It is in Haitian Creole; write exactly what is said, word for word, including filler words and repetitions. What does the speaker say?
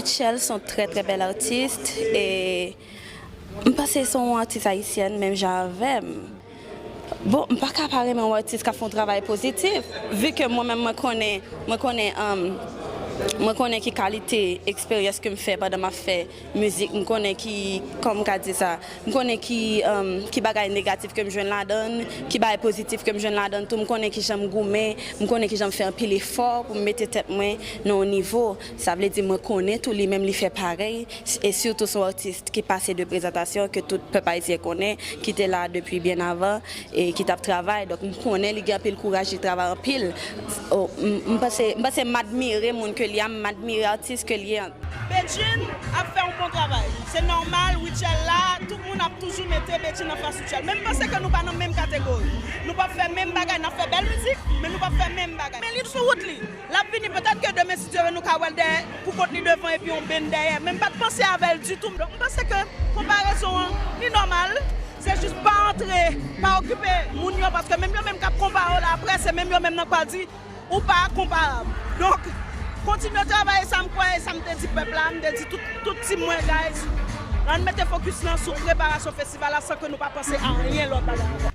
Mitchell se yon trè trè bèl atis e m panse se yon atis ayisyèn menm jan avè m. Bon, m pa ka pa renmen yon atis k ap fè yon travay pozitif, vi ke mwen menm mwen konnen, mwen konnen, um, mwen konnen ki kalite eksperyans ke m fè pandan m ap fè mizik, m konnen ki, kòman m ka di sa, m konnen ki, um, ki bagay negatif ke m jwenn ladan l, ki bagay pozitif ke m jwenn ladan l tou, m konnen ki jan m goumen, m konnen ki jan m fè anpil efò pou m mete tèt mwen nan yon nivo. Sa vle di mwen konnen tou li menm li fè parèy, e sitou se yon atis ki pase de prezantasyon ke tout pèp ayisyen konnen, ki te la depi byen avan e ki t ap travay. Donk m konnen li gen anpil kouraj, li travay anpil. Oh, m m panse, m panse m admire moun ke li a, m admire atis ke li ye. Bedjine ap fè yon bon travay. Se nòmal, Rutshelle la, tout moun ap toujou mete Bedjine anfas Rutshelle. Men m panse ke nou pa nan menm kategori. Nou p ap fè menm bagay, n ap fè bèl mizik, men nou p ap fè menm bagay. Men li sou wout li. L ap vini, petèt ke demen, si Dye vle, nou ka wè l dèyè, pou kont li devan epi yon benn dèyè. Men m pa t panse avè l ditou. Donk, m panse ke konparezon an, li nòmal. Se jis pa antre, pa okipe moun yo, paske menm yo menm k ap konpare w la, apre, se menm yo menm nan k pral di, ou pa konparab. Donk, kontinye travay, sa m kwè, e sa m te di pèp la, m te di tout, tout team mwen, guys, ann mete fokis nan sou preparasyon festival la san ke nou pa panse a anyen lòt bagay ankò.